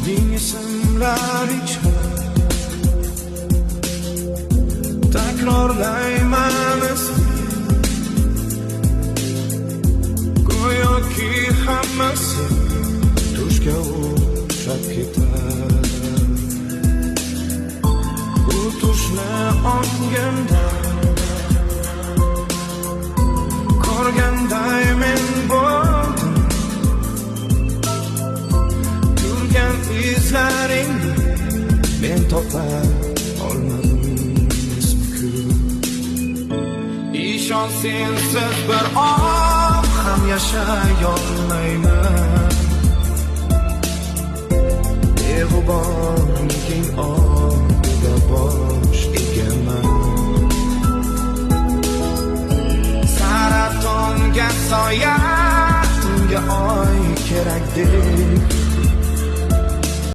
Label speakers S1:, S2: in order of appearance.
S1: Ming ismlar ichra takrorlayman isming, go'yoki hammasi tushga o'xshab ketar. Bu tushni ongimda ko'rganday men bo'ldim, yurgan izlaringni men topa olmadim. Ishon, sensiz bir oq ham yashay olmayman. Beg'uborliging oldida bosh egaman. Saratonga soya, tunga oy kerak deb.